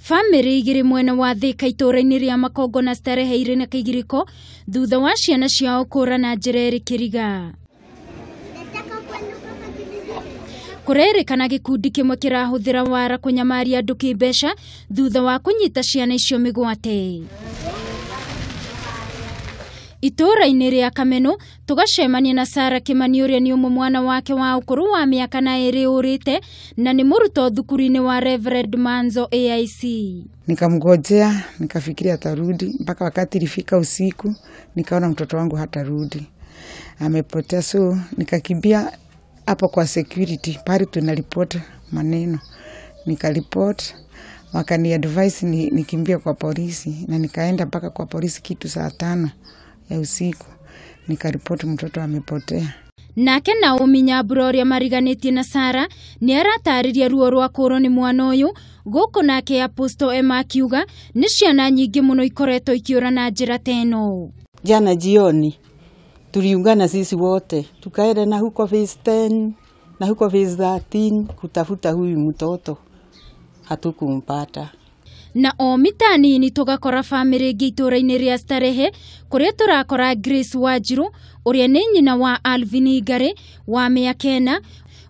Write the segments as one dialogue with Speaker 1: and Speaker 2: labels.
Speaker 1: Bamĩrĩ igĩrĩ mwena wa Thĩka itũũra-inĩ rĩa Makongo na Starehe irĩ na kĩgirĩko thutha wa ciana ciao kũũra na njĩra ĩrĩ kĩriga. Kũrerĩkana gĩkundi kĩmwe kĩrahũthĩra wara kũnyamaria andũ kĩmbeca thutha wa kũnyita ciana icio mĩgwate. Itũũra-inĩ rĩa Kameno tũgacemania na Sarah Kimani ũrĩa nĩ ũmwe mwana wake wa ũkũrũ wa mĩaka na ĩrĩ ũrĩte na nĩ mũrutwo thukuru-inĩ wa Reverend Manzo AIC.
Speaker 2: Nikamngojea, nikafikiria atarudi mpaka wakati ilifika usiku nikaona mtoto wangu hatarudi, amepotea. So nikakimbia hapo kwa security pale tunaripoti maneno, nikaripoti, wakani advise nikimbie kwa polisi, na nikaenda mpaka kwa polisi kitu saa 5 ya usiku nikaripoti mtoto amepotea.
Speaker 1: Nake Naomi Nyambura ũrĩa mariganĩtie na Sarah nĩ aratarĩria ruo rwa kũũrwo nĩ mwana ũyũ gũkũ nake Apostle Emma akiuga nĩ ciana nyingĩ mũno ikoretwo ikĩũra na njĩra ta ĩno.
Speaker 3: Jana jioni tuliungana sisi wote tukaenda na huko phase 10 na huko phase 13 kutafuta huyu mtoto, hatukumpata.
Speaker 1: Na o mita nini tũgakora bamĩrĩ ĩngĩ itũũra-inĩ rĩa Starehe kũrĩa tũrakora Grace Wanjiru ũrĩa nĩ nyina wa Alvin Ngari wa mĩaka 4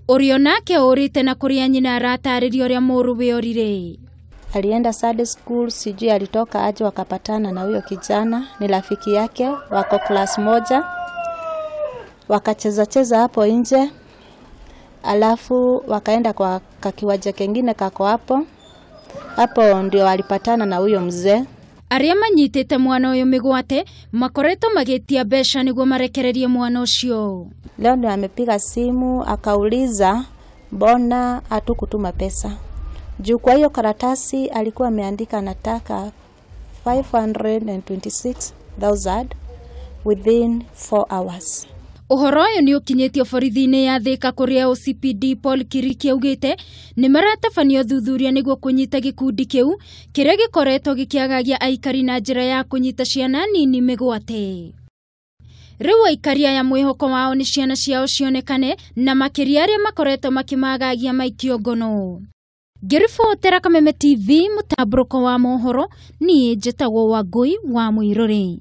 Speaker 1: ũrĩa onake ũrĩte na kũrĩa nyina aratarĩria ũrĩa mũrũwe orire.
Speaker 4: Alienda Sunday school, sijui alitoka aje wakapatana na huyo kijana, ni rafiki yake, wako class moja. Wakacheza cheza hapo nje, alafu wakaenda kwa kakiwanja kengine kako hapo. Hapo ndio walipatana na huyo mzee.
Speaker 1: Arĩa manyitĩte mwana ũyũ mĩgwate makoretwo magĩtia mbeca nĩguo marekererie mwana ũcio.
Speaker 4: Leo ndio amepiga simu akauliza mbona hatukutuma pesa. Juu kwa hiyo karatasi alikuwa ameandika anataka 526,000 within 4 hours.
Speaker 1: Ũhoro ũyũ nĩ ũkinyĩtio borithi-inĩ ya Thĩka kũrĩa OCPD Paul Kiriki augĩte nĩ maratabania ũthuthuria nĩguo kũnyita gĩkundi kĩu kĩrĩa gĩkoretwo gĩkĩagagia aikari na njĩra ya kũnyita ciana nini mĩgwate. Rĩu aikari aya mwĩhoko wao nĩ ciana ciao cionekane na makĩria arĩa makoretwo makĩmagagia maikio ngono. Ngĩribotera Kameme TV mũtambũrũko wa mohoro, niĩ njĩtagwo Wangũi wa Mũirũrĩ.